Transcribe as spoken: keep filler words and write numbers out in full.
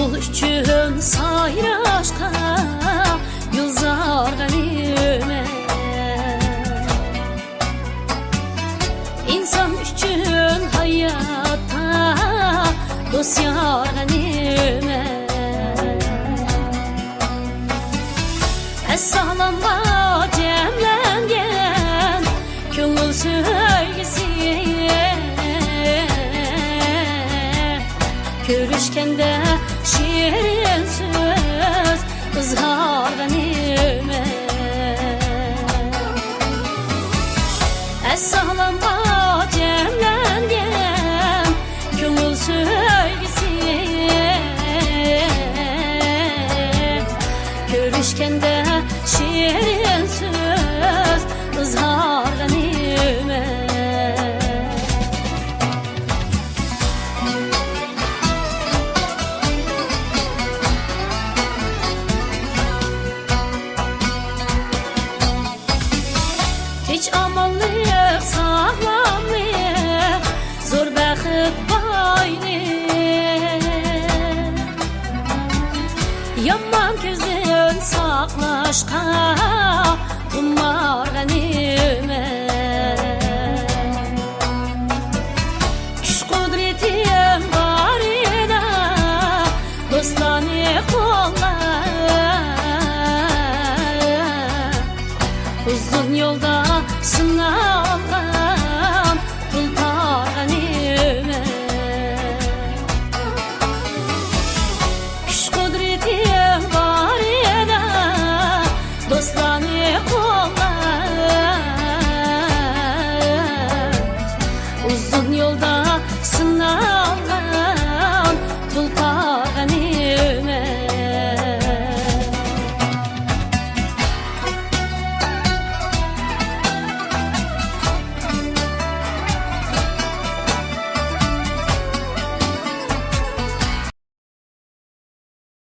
پۇل ئۈچۈن سايراشقا يۈزارغىنىمەن. ئىنسان ئۈچۈن ھاياتتا دوست يارغىنىمەن. ئەسسالامغا جەملەنگەن كۆڭۈل سۆيگۈسى، كۆرۈشكەندە شېرىن سۆز ئىزھارغىنىمەن. ئەسسالامغا جەملەنگەن كۆڭۈل سۆيگۈسى، كۆرۈشكەندە شېرىن سۆز ئىزھارغىنىمەن. تىنچ ئامانلىق، ساغلاملىق، زور بەخت، بايلىق، يامان كۆزدىن ساقلاشقا تۇمارغىنىمەن.